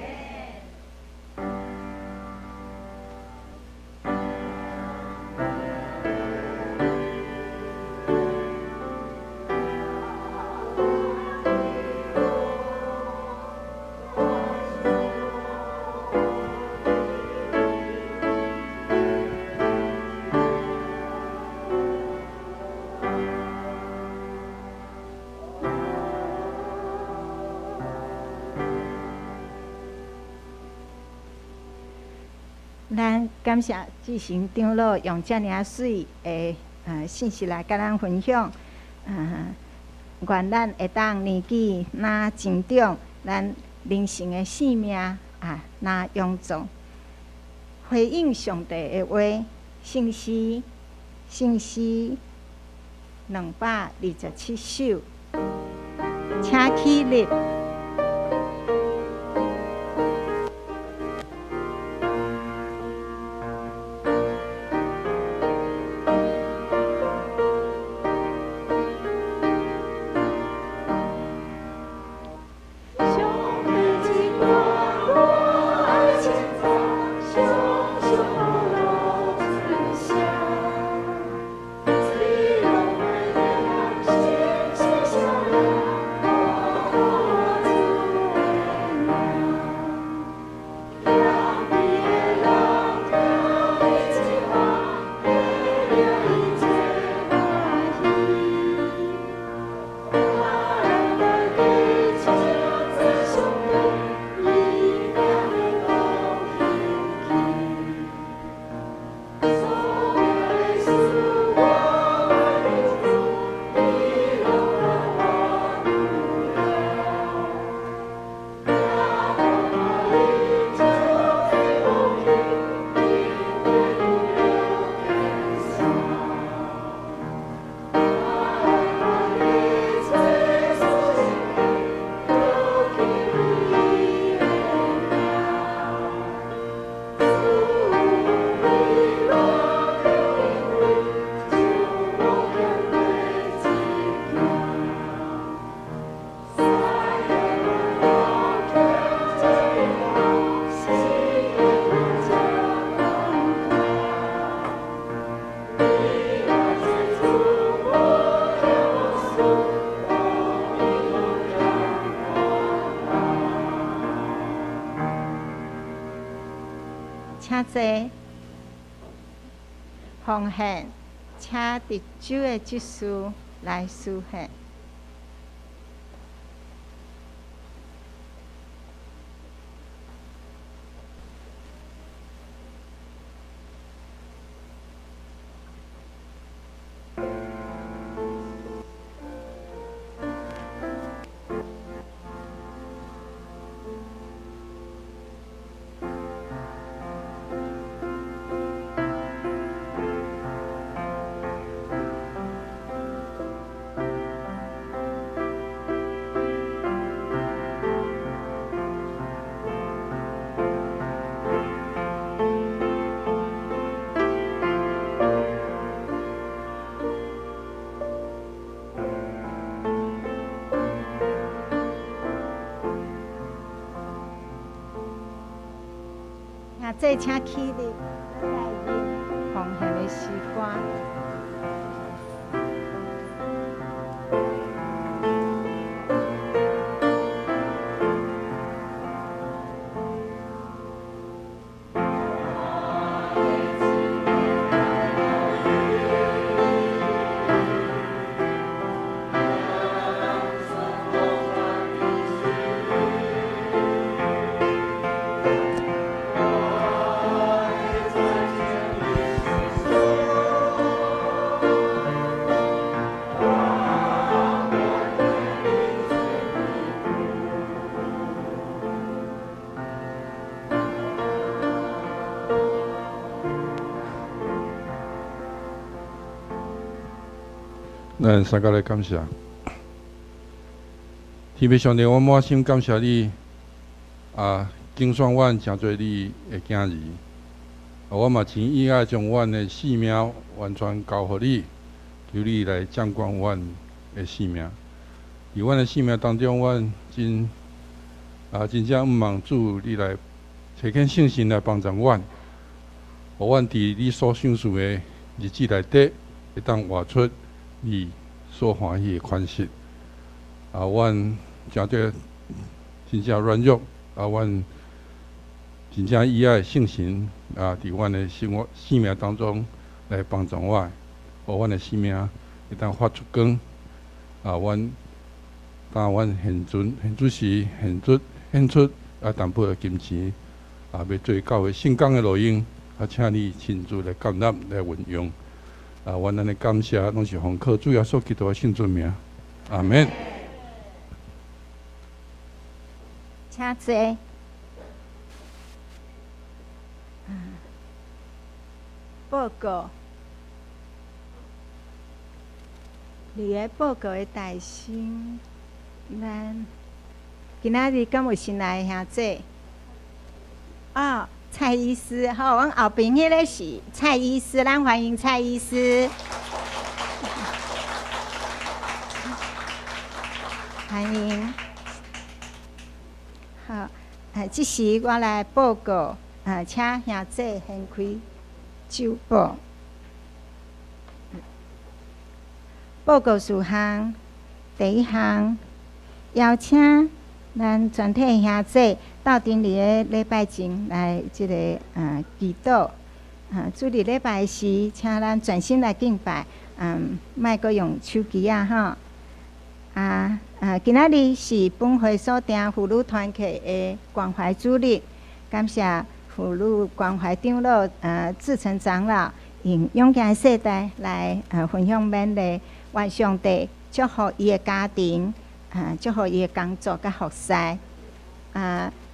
咱感謝志成長老用遮爾仔媠的信息來佮咱分享，願咱會當年紀若增長，咱人生的生命啊，若勇壯，回應上帝的話，聖詩，聖詩227首，請起立。請坐，奉獻，請佇主的執事來司獻。弟請起立，咱來吟奉獻的詩歌。咱三个来感谢，天父上帝，我满心感谢你，啊，拣选阮成做你的囝儿，啊，我嘛真意爱将阮的性命完全交予你，求你来掌管阮的性命。伫阮的性命当中，阮真啊真正毋望主你来差遣圣神来帮助阮，予阮伫你所赏赐的日子内底，会当活出你所欢喜的款式。啊，阮诚这真正软弱，啊，阮真正依赖圣神啊，伫阮的生活生命当中来帮助我，予阮的生命会当发出光。啊，阮当阮现阵现主时现出献出啊淡薄的金钱，啊，欲做教会圣工的路用，啊，请你亲自来建立来运用。啊，阮按呢感谢，拢是奉靠主耶稣基督的圣尊名，阿们。请坐。报告，伫个报告的大声，咱今仔日敢有新来的兄弟？哦，蔡医师，好，阮后边彼个是蔡医师，咱欢迎蔡医师。欢迎。好，这时我来报告，请兄弟掀开周报。报告事项，第一项，邀请咱全体兄弟斗阵伫个礼拜前来这个祈祷。主日礼拜时，请咱全心来敬拜，莫阁用手机啊吼。今仔日是本会所订妇女团契的关怀主日，感谢妇女关怀长老志成长老用勇敢的世代来分享勉励，愿上帝祝福伊的家庭，祝福伊的工作佮服侍。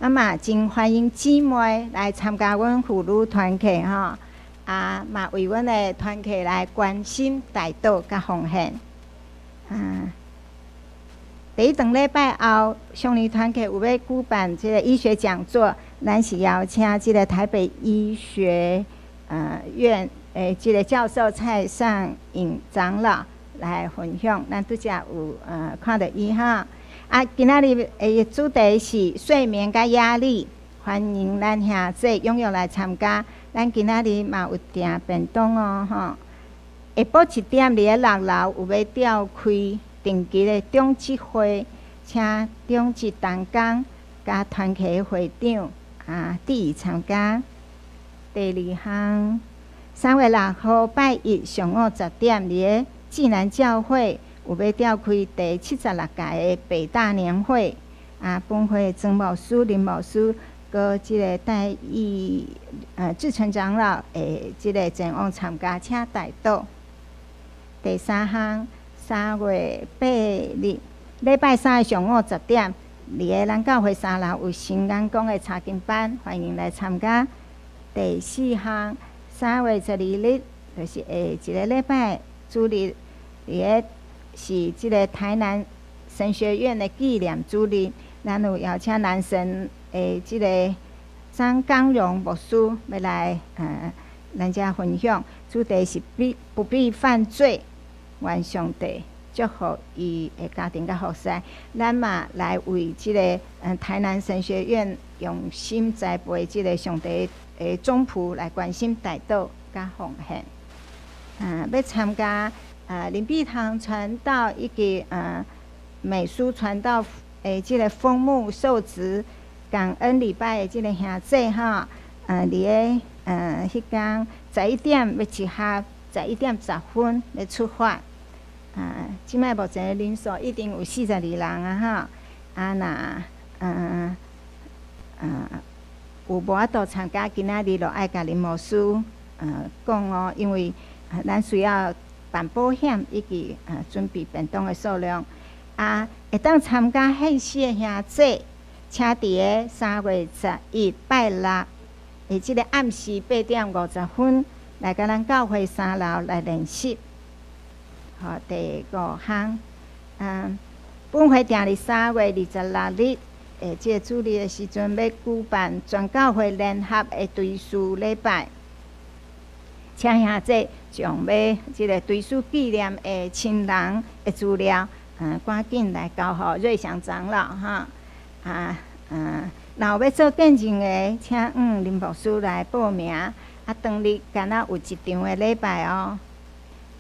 嘛真欢迎姊妹来参加阮妇女团契吼，嘛为阮的团契来关心、代祷佮奉献。第一顿礼拜后，少年团契有欲举办这个医学讲座，咱是邀请这个台北医学院的这个教授蔡尚颖长老来分享。咱拄才有看著伊哈。今仔日的主题是睡眠佮压力，欢迎咱兄弟踊跃来参加。咱今仔日嘛有订便当哦吼。下晡1点伫咧6楼有欲召开定期的长执会，请长执同工佮团契会长致意参加。第二项，3月6号拜一上午10点，伫咧济南教会有欲召开第76届的北大年会。本会曾牧师、林牧师，阁这个戴义志成长老会这个前往参加，请代祷。第三项，3月8日，礼拜三的上午10点，伫个咱教会3楼有新眼光的查经班，欢迎来参加。第四项，3月12日，就是下一个礼拜主日，伫个是这个台南神学院的纪念主日，咱有邀请南神的这个张刚荣牧师欲来咱遮分享，主题是不必犯罪。愿上帝祝福伊的家庭佮服侍，咱嘛来为这个台南神学院用心栽培这个上帝的總僕來關心代禱佮奉獻。欲參加林碧堂傳道以及美書傳道的這个封牧受職感恩禮拜的這个兄姊吼，佇咧彼工11點欲集合，11點10分欲出發。這擺目前的人數一定有42人啊吼，啊若有無法度參加，今仔日就愛共林牧師講哦，因為咱需要辦保險以及準備便當的數量。啊，會當參加獻詩的兄姊，請佇咧3月11拜六的這个暗時8點50分來共咱教會三樓來練習。好，第五項，本會定佇3月26日，這个主日的時陣，欲舉辦全教會聯合的追思禮拜，請兄姊將欲這个追思紀念的親人的資料，趕緊來交予瑞祥長老哈。啊，若有欲做見證的，請林牧師來報名。啊，當日敢若有一場的禮拜哦。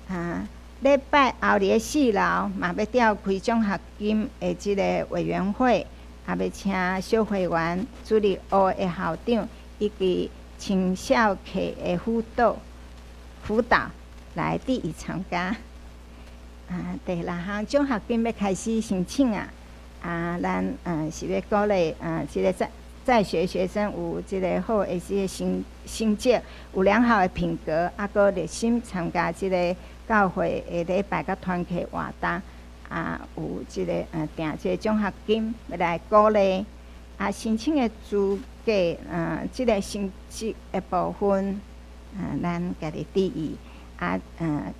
啊，禮拜後日的四樓嘛欲召開獎學金的這个委員會。也欲請小會員主日學的校長以及青少課的輔導來佇伊參加。啊，第六項獎學金欲開始申請啊！啊，咱是欲鼓勵啊，這个在學學生有這个好的這个成績，有良好的品格，啊，閣熱心參加這个教會的禮拜佮團契活動。啊，有這个訂這个獎學金欲來鼓勵啊，申請的資格，這个成績的部分，咱家己注意。啊，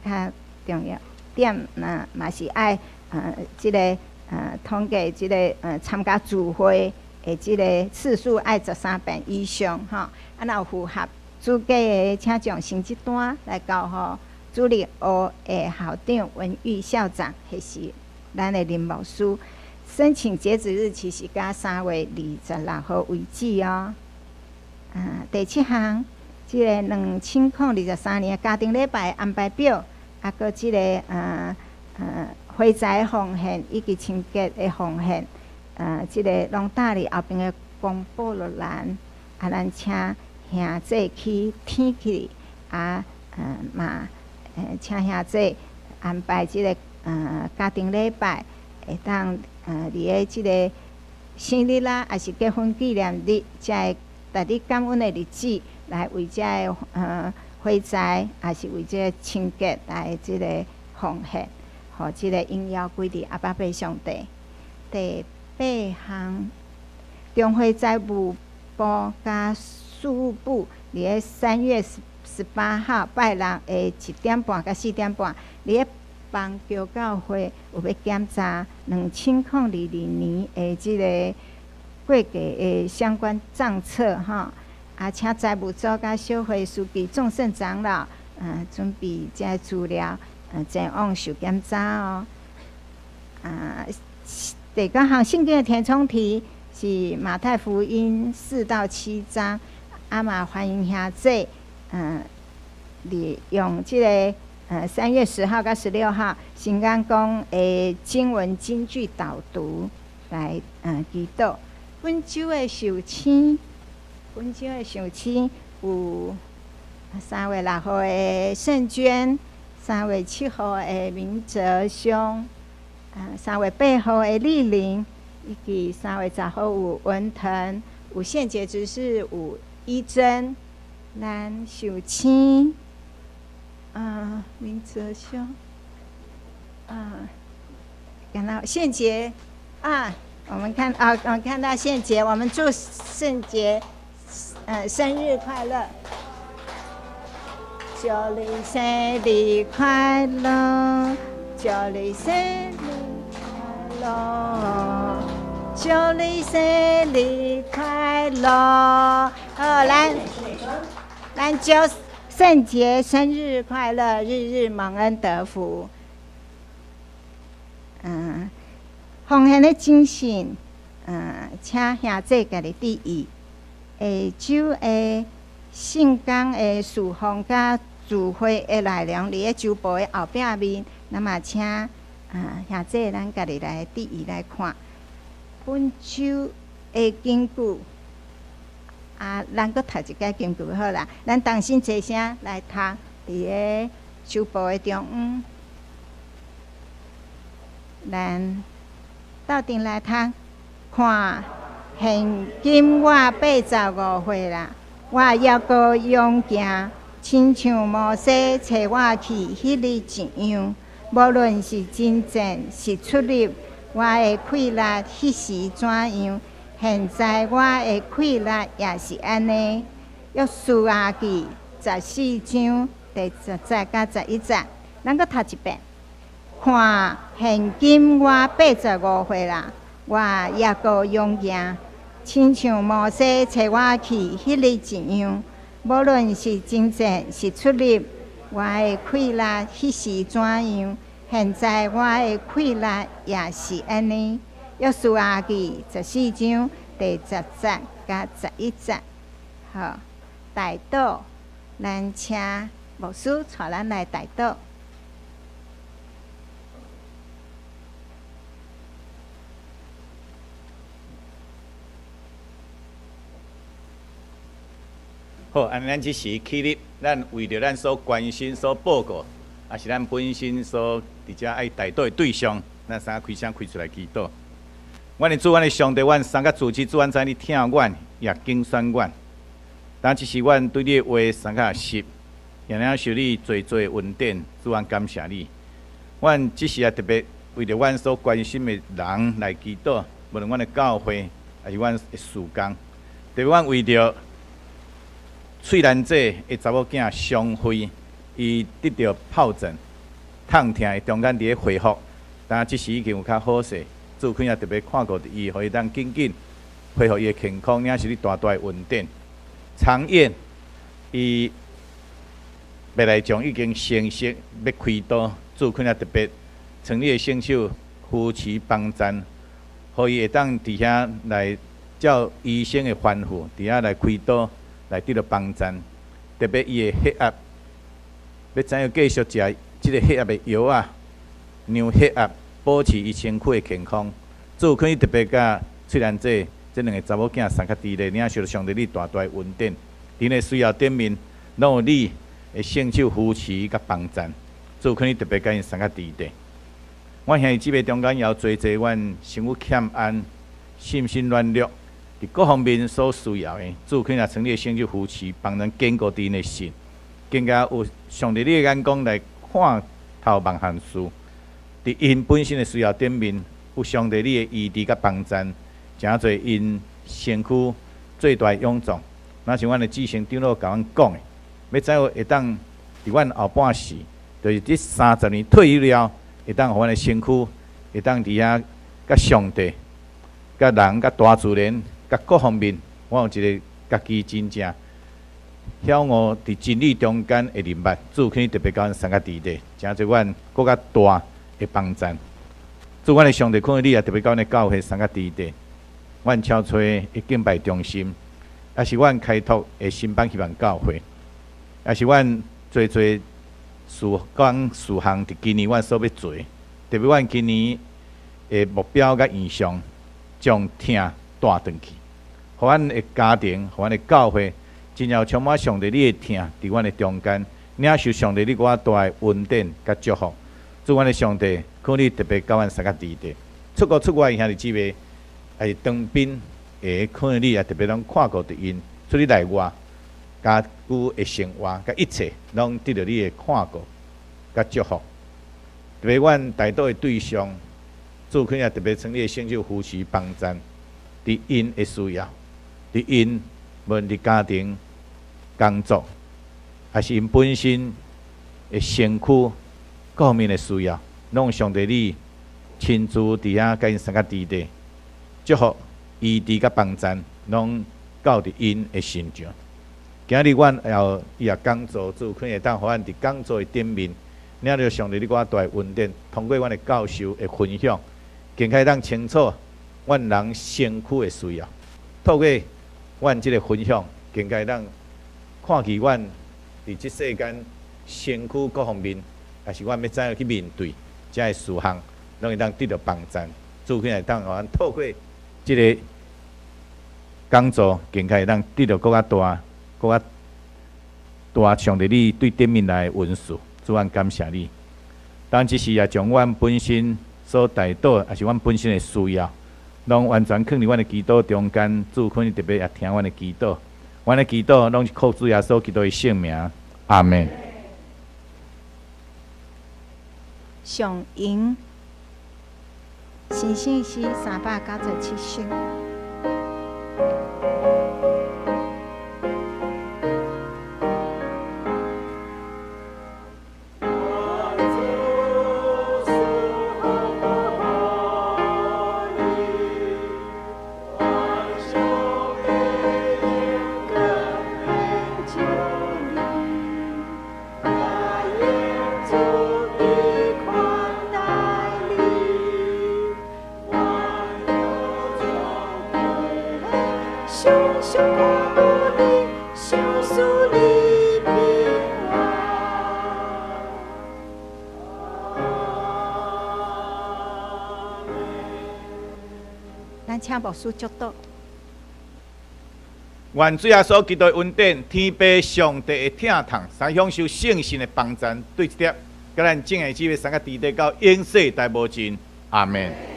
較重要點，啊嘛是愛，這个統計這个參加聚會的這个次數愛13遍以上，吼。啊，若有符合資格的，請將成績單來交予主日學的校長文玉校長，彼是咱的林牧師。申請截止日期是到3月26號為止哦。啊，第七項，這个2023年家庭禮拜安排表，啊，閣這个火災奉獻以及清潔的奉獻，這个攏貼佇後爿的公布欄，啊，咱請兄姊去填起，啊，嘛，請兄姊安排這个家庭禮拜，會當佇咧這个生日啦，抑是結婚紀念日，遮個值得感恩的日子，來為遮个火災，抑是為這个清潔來這个奉獻，予這个榮耀歸佇阿爸父上帝。第八項，中會財務部佮事務部佇咧3月18號拜六的1點半到4點半，佇咧邦橋教會有欲檢查2022年的這个會計的相關帳冊吼，啊，請財務組佮小會書記眾聖長老，準備這个資料，前往受檢查哦。啊，第九項聖經的填充題是馬太福音4到7章，啊嘛歡迎兄姊，利用這个3月10號佮16號新眼光的經文金句導讀來祈禱。本週的壽星，本週的壽星有3月6號的聖娟，3月7號的明哲兄，3月8號的麗玲，以及3月10號有文騰，有獻潔執事有伊珍，咱壽星，啊，明哲兄，啊，看到獻潔啊。我們看啊，我們看到獻潔，我們祝聖潔，生日快樂！祝你生日快樂，祝你生日快樂，祝你生日快樂！好，來，咱祝聖潔生日快樂，日日蒙恩得福。奉獻的精神，請兄姊家己注意。下晝的聖工的事奉佮聚會的內容，佇咧周報的後壁面，咱嘛請啊兄姐咱家己來注意來看。本週的金句啊，咱閣讀一擺金句好啦。咱同心齊聲來讀，佇咧周報的中央，咱鬥陣來讀。看，現今我85歲啦，我猶閣勇健，親像摩西差我去彼日一樣。無論是征戰是出入，我的氣力彼時怎樣，現在我的氣力也是按呢。約書亞記14章第10節佮11節，咱閣讀一遍。看，現今我85歲啦，我猶閣勇健，親像摩西差我去彼日一樣。無論是征戰是出入，我的氣力彼時怎樣，現在我的氣力也是按呢。約書亞記14章第10節佮11節。好，代禱，咱請牧師帶咱來代禱。好，按呢咱這時起立，咱為著咱所關心、所報告，抑是咱本身所佇遮愛代禱的對象，咱三個開聲開出來祈禱。阮的主，阮的上帝，阮三個主持主，阮知你疼阮，也揀選阮。但這時阮對你的話三個學習，也領受你濟濟恩典，主，阮感謝你。阮這時也特別為著阮所關心的人來祈禱，無論阮的教會，抑是阮的事工，特別阮為著翠蘭姐的查某囝雙輝，伊得著疱疹，痛疼的中間佇咧恢復，但這時已經有較好勢。主肯也特別看顧著伊，予伊當緊緊恢復伊的健康，領受你大大的恩典。長燕，伊白內障已經成熟，欲開刀，主肯也特別從你的聖手扶持幫贊，予伊會當佇遐來照醫生的吩咐，佇遐來開刀。來得著幫贊，特別伊的血壓，欲怎樣繼續食這个血壓的藥仔，讓血壓保持伊身軀的健康。主肯特別佮翠蘭姐這兩个查某囝送較佇咧，領受上帝你大大的恩典，佇咧需要頂面，攏有你的聖手扶持佮幫贊。主肯特別佮𪜶送較佇咧。阮兄弟姊妹中間也有濟濟，阮身軀欠安，信心軟弱。佇各方面所需要的，主肯也從你的聖手扶持，幫咱堅固𪜶的信，更加有上帝你的眼光來看透萬項事。佇𪜶本身的需要頂面，有上帝你的醫治佮幫贊，誠濟𪜶身軀最大的勇壯。若像阮的志成長老共阮講的，欲怎樣會當佇阮後半世，就是這30年退休了，會當予阮的身軀會當佇遐佮上帝、佮人、佮大自然。佮各方面，我有一个家己真正曉悟佇真理中間的人物，主肯特別共阮三個佇咧，誠濟阮閣較大的幫贊。主，阮的上帝，看你也特別共阮的教會三個佇咧，阮超揣的敬拜中心，抑是阮開拓的新北希望教會，抑是阮濟濟事工事項佇今年阮所欲做，特別阮今年的目標佮異象，將疼帶轉去，予阮的家庭，予阮的教會，真正有充滿上帝你的疼佇阮的中間，領受上帝你閣較大的恩典佮祝福。主，阮的上帝，求你特別佮阮三個佇咧，出國出外的兄弟姊妹，抑是當兵的，可能你也特別攏看顧著𪜶，出去內外，家居的生活，佮一切，攏得著你的看顧佮祝福。特別阮代禱的對象，主肯也特別從你的聖手扶持幫贊。佇𪜶的需要，佇𪜶無論佇家庭、工作，抑是𪜶本身的身軀各方面的需要，攏上帝你親自佇遐共𪜶相佮佇咧，祝福、醫治佮幫贊，攏到佇𪜶的身上。今日阮也有伊也講座，主可能會當予阮佇講座的頂面，領著上帝你閣較大的恩典，通過阮的教授的分享，更較會當清楚。阮人身軀的需要，透過阮這个分享，更加會當看見阮佇這世間身軀各方面，抑是阮欲怎樣去面對這个事項，攏會當得著幫贊。主起來當予阮透過這个講座，更較會當得著閣較大、閣較大上帝你對頂面來的恩賜。主，阮感謝你。當這時也將阮本身所代禱，抑是阮本身的需要，攏完全囥佇阮的祈禱中間。主可能特別也聽阮的祈禱，阮的祈禱攏是靠主耶穌基督的聖名。阿們。上榮，新生詩397首。咱請牧師祝禱。願主耶穌基督的恩典、天父上帝的疼痛，三享受聖神的幫贊，對這粒，佮咱眾的姊妹三個弟弟到永世代無盡。阿們。阿們，阿們。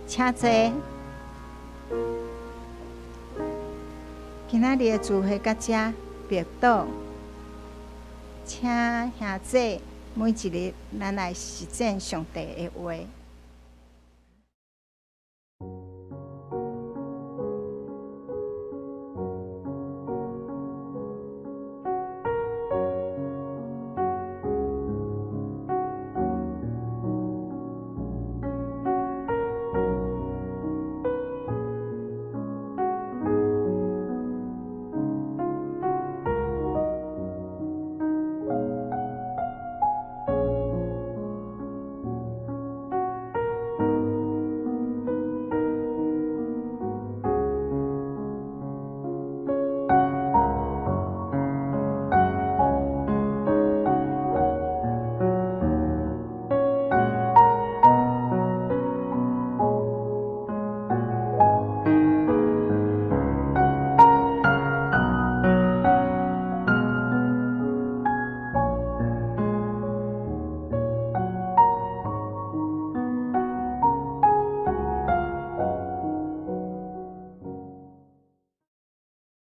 請坐。今仔日的聚會到這默禱，請兄姊每一日咱來實踐上帝的話。